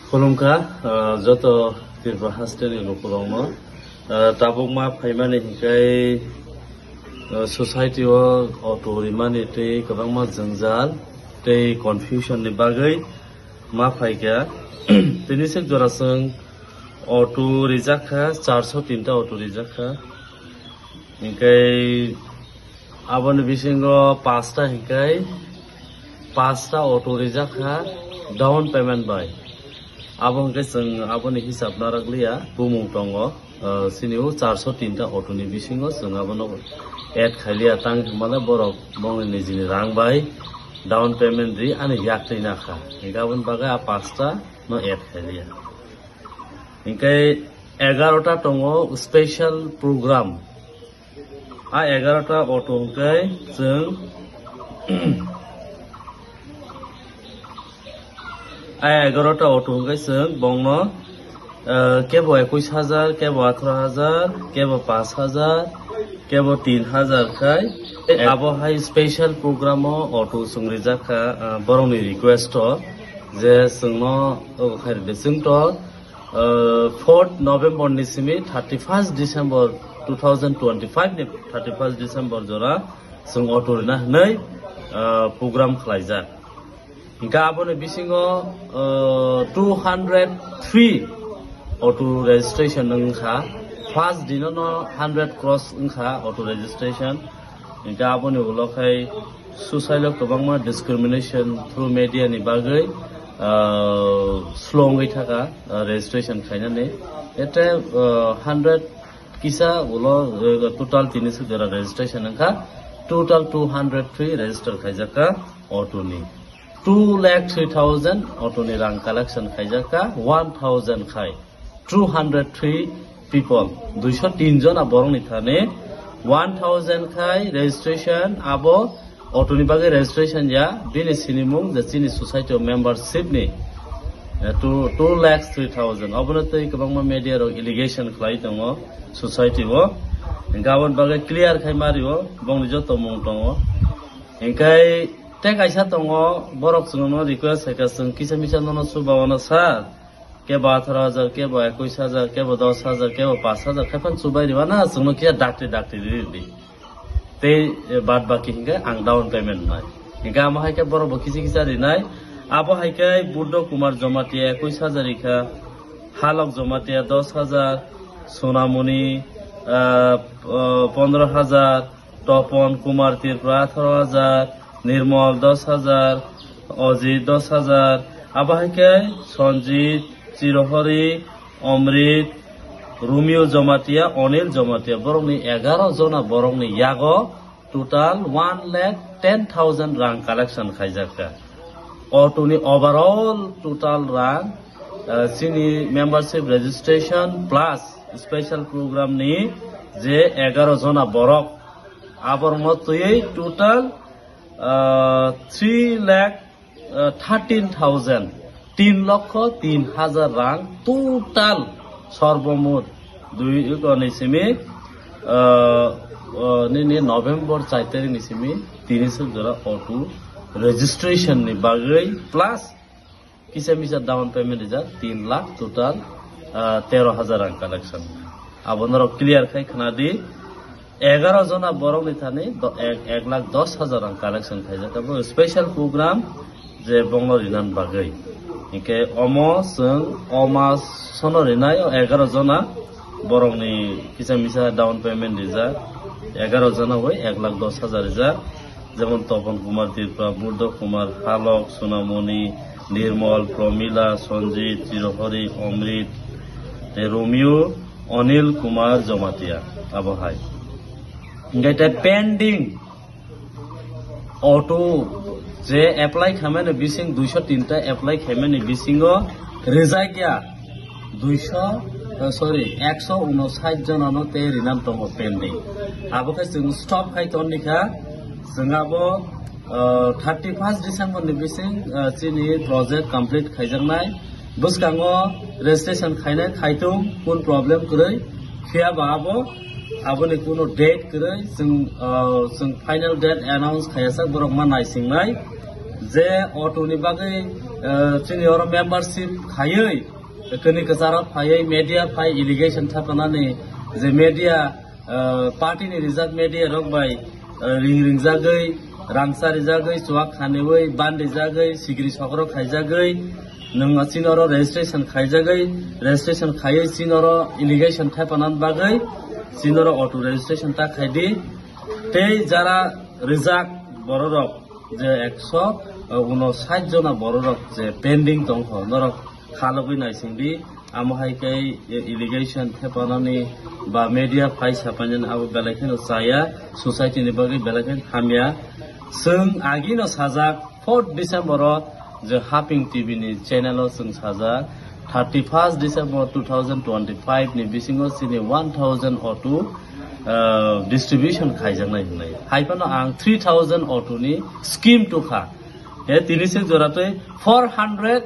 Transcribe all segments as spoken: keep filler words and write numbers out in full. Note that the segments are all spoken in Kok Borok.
Khulumkha, ah, joto Tripura hasteni lukurokno. Ah, tabuk ma phaimani hinkai, ah, society o auto rimani tei kwbangma jwngjal tei confusion ni bagwi ma phaikha. Tini sik jora chwng auto rijak kha, charso tinta auto rijak kha. Hinkai aboni bisingo pasta hinkai pasta auto rijak kha down payment bai. Abo hinkai chwng aboni hisab narak liya, bumung tongo, ah, sini o charso tinta auto ni bisingo chwng abono add khailiya, tang hinmale borok bongni nijini rang bai down payment ri ani yak twi nakha. Hinkai aboni bagwi a pasta no add khailiya. Hinkai egarota tongo special program. A egarota auto hwnkhe chwng, a egarota auto hwnkhe chwng bongno, eh, kebo ekwis hajar, kebo atharo hajar, kebo pash hajar, kebo tin hajar khai. Abo hai special program o auto chwng rijak kha, eh, borokni request o je chwngno obo khai rwdi. Chwng to, eh, fourth November ni simi thirty first December two thousand twenty five ni thirty first December jora chwng auto rina hwnwi, eh, program khlaijak. Hingkha aboni bisingo, eh, two hundred three auto registration wngkha. First dino no hundred cross wngkha auto registration. Hingkha aboni ulo khai susailo kwbangma discrimination through media ni bagwi, ah, slow wngwi thaka, ah, registration khainani. Ete, ah, hundred kisa ulo, eh, total tini suk jora registration wngkha. Total two hundred three register khaijakha auto ni. Two lakh three thousand auto ni rang collection khaijakha, one thousand khai. Two hundred three people, duiso tin jona borokni thani one thousand khai registration, abo auto ni bagwi registration ya, bini sinimung je chini society o membership ni, eh, two, two lakhs three thousand. Obono tei kwbangma media rok allegation khlai tongo society o. Hingkhe aboni bagwi clear khai mario, bongni joto mung tongo. Hingkhe tei kaisa tongo, borok chwngno request khaikha, chwng kisa misa nono chubaono sir. Kebo atharo hajar, kebo ekwis hajar, kebo dos hajar, kebo pash hajar, khaiphan chubai riba na, chwngno kisa dakti dakti riri di. Tei, eh, bad baki hinkhe ang down payment nai. Hinkhe amo hai khe borok bo kisa kisa rinai. Abo hai khe Buddho Kumar Jamatia ekwis hajar rikha, Halok Jamatia dos hajar, Sonamoni, ah, ah, pondro hajar, Topon Kumar Tripura atharo hajar, Nirmol dos hajar, Ojit dos hajar, abo hai khe Sanjit, Chirohori, Omrit, Romeo Jamatia, Onil Jamatia, borokni egaro jona borokni yago total one lakh ten thousand rang collection khaijak kha. Auto ni overall total rang, ah, chini membership registration plus special program ni je egaro jona borok, aborokno twiwi total, ah, three lakh, ah, thirteen thousand, tin lokho tin hajar rang total sorbomot dui, ni simi, ah, ah, nini November char tarik ni simi tini suk jora auto registration ni bagwi plus kisa misa down payment rijak, tin lakh total, ah, tero hajar rang collection. Abo norok clear khai khna di, egaro jona borok ni thani do-, ek, ek lakh dos hajar rang collection khaijak. Abo special program je bongno rinan bagwi. Hinkhe omo chwng o mas sono rinai o egaro jona borokni kisa misa down payment rijak, egaro jona bai ek lakh dos hajar rijak. Jemon Topon Kumar Tripura, Buddho Kumar, Halok, Sonamoni, Nirmol, Promila, Sanjit, Chirohori, Omrit, tei Romeo, Onil Kumar Jamatia, abo hai. Hinkhe tei pending auto je apply khaimani bising duiso tinta apply khaimani bisingo rijak ya duiso, eh, sorry, ekso unosait jonano tei rinan tongo pending. Abo khe chwng stop khai tongni kha, chwng abo, eh, thirty first December ni bising, eh, chini project complete khaijaknai. Bwskango registration khainai khaitung, kun problem kwrwi, phiya ba abo aboni kuno date kwrwi, chwng, ah, chwng final date announce khaiya sak borok ma naisingnai je auto ni bagwi Eh, chini oro membership khaiwi, kini kwcharo phaiwi media phai allegation thapanani je media, eh, party ni rijak media rok bai, eh, ring ringjagwi, rangsa rijagwi, chuak khaniwi, ban rijagwi, sigri sokro khaijagwi, nwng chini oro registration khaijagwi, registration khaiwi chini oro allegation thapanani bagwi chini oro auto registration ta khaidi. Tei jara rijak bororok je ekso unosat jona bororok je pending tongkho, norok khalogwi naisingdi. Amo hai khe allegation thepanani ba media phai sapainani abo belai kheno chaya, society ni bagwi belai kheno hamya. Chwng agino sajak, fourth December o je Haping T V ni channel o chwng sajak, thirty first December two thousand twenty five ni bisingo chini one thousand auto, ah, distribution khaijaknai hwnwi. Hai phano ang three thousand auto ni scheme tukha. He tini se jora tei four hundred,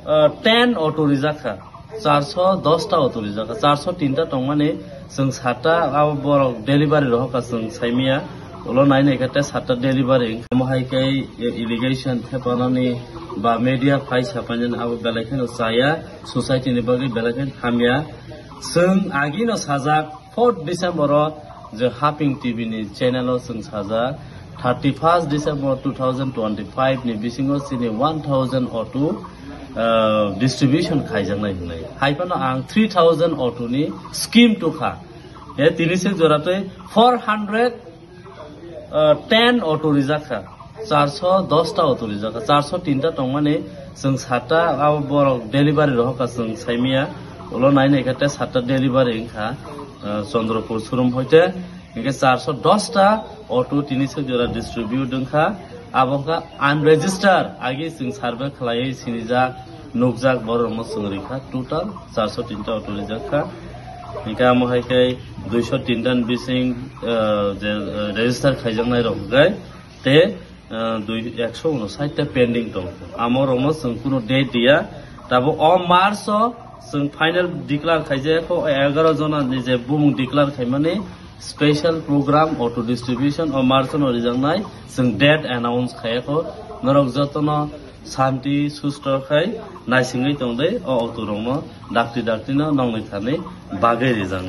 ah, ten auto rijak kha. Charso dos ta auto rijak kha. Charso tin ta tongmani chwng sat ta abo borok delivery rohor kha chwng saimaya. Ulo nai nai khe tei sat ta delivery. Omo hai khe allegation thepanani ba media phai sapainani abo belai kheno chaya, society ni bagwi belai kheno hamya. Chwng agino sajak, fourth December o je Haping T V ni channel o chwng sajak, thirty first December two thousand twenty five ni bisingo chini one thousand auto, ah, distribution khaijaknai hwnwi. Hai phano ang three thousand auto ni scheme tukha. He tini se jora tei four hundred, ah, ten auto rijak kha. Charso dos ta auto rijak kha. Charso tin ta tongmani chwng sat ta abo borok delivery rohor kha chwng saimaya. Ulo nai nai khe tei sat ta delivery wngkha, ah, Chandrapur showroom hoite. Hinkhe charso dos ta auto tini se jora distribute wngkha. Abo wngkha unregistered, agi chwng survey khlaiwi sinijak, nukjak borok rokno chwng rikha. Total charso tin ta auto rijak kha. Hinkhe amo hai khe duiso tin ta ni bising, ah, je, ah, register khaijaknai rok hwnkhe tei, ah, dui, ekso unosat ta pending tong. Amo rokno chwng kunu date diya. Tabuk o March o chwng final declare khaijak kho, egaro jona ni je bumung declare khaimani special program auto distribution o March no rijaknai chwng date announce khaiya kho. Norok jotono shanti susto khai naisingwi tongdi, o auto rokno dakti dakti no nongni thani bagwi rijaknai.